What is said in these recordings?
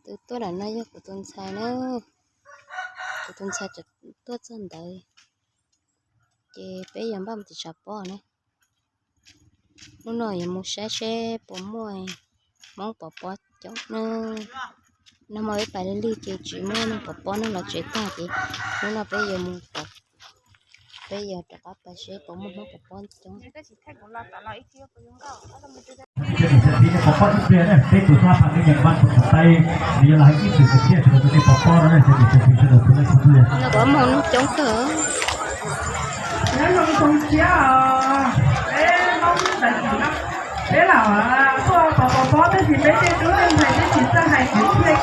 Tus tuaj ntawm no yog kuv tus ntxhais na, kuv tus ntxhais tuaj txog ntawd, ces peb yuav npaj mus tim tshav pob na. Hnub no yuav mus saib seb puas muaj Hmoob pov pob coob na. Nag hmo peb pais lig lig ces tsis muaj neeg pov pob, neeg los tsev tag ces hnub no peb yuav mus pov, peb yuav rov qab pais seb puas muaj Hmoob pov pob coob. Pov pob ib pliag na, peb tus thab pham me nyuam npaj tus tais, nws yuav los hais ib txwm tiag tiag rau tus nej pov pob no na, cov niam cov txiv sawv daws tus leej txhua tus. Peb mus coob kawg. Peb lam tuaj pov pov pob tab sis peb tej tub ntxhais peb tsis txawj hais kwv txhiaj.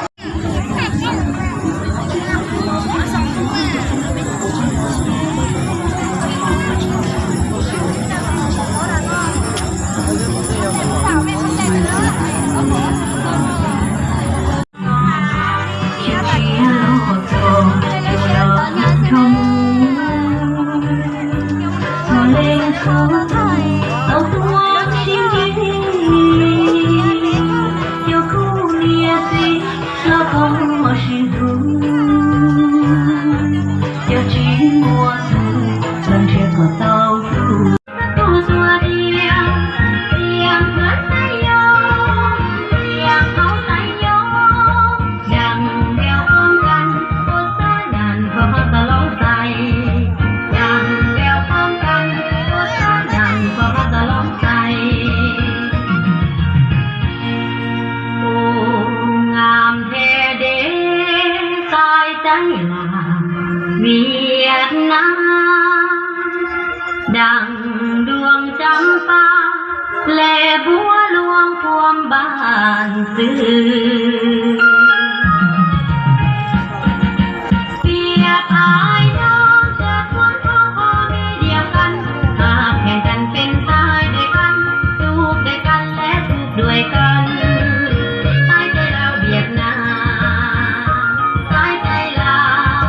Ua ngam the de tai teb lam Viet Nam, đằng đuông chấm pha lê búa luông cuông bàn xưa. Việt Thái Namจะควรพอพอมีเดียวกัน หากแข่งกันเป็นตายด้วยกัน สุขด้วยกันและทุกข์ด้วยกัน ตายใจลาวเวียดนาม ตายใจลาว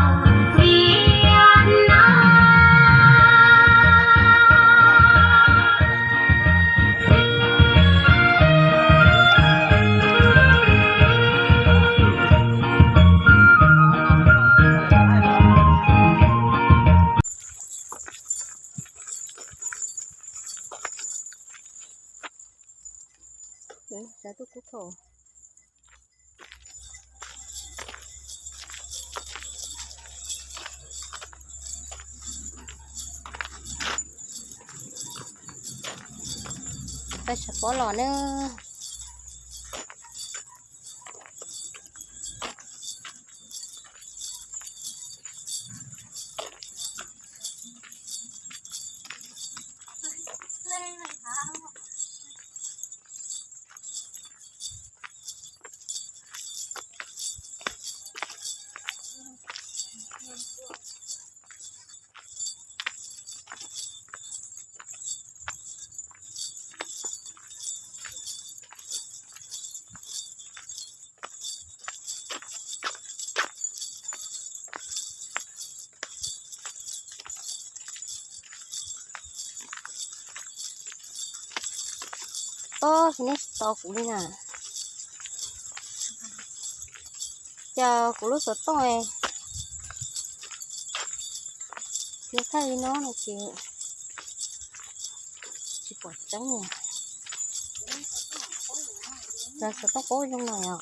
เวียดนาม. Sawv tuaj kub thau. Peb tshav pob los na. Ob, neb tsis tos kuv li na. Cas kuv lub xov tooj nws thaij li no no ces tsis pom tseeb li. Cas xov tooj paub zoo no yom.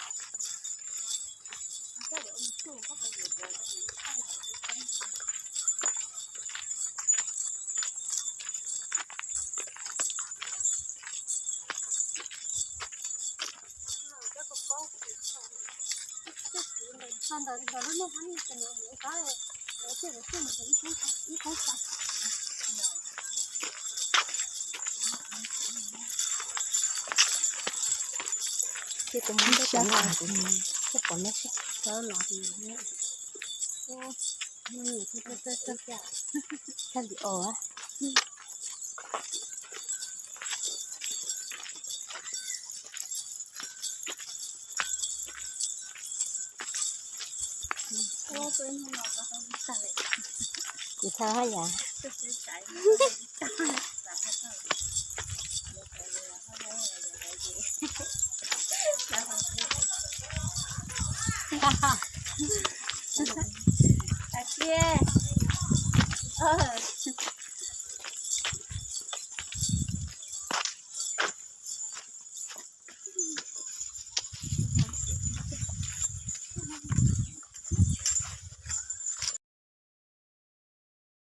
Ces kuv mus ntej pom no, kuv pom no seb. Thaj li os. Kuv txhawj haj yam. Ua Hais tias,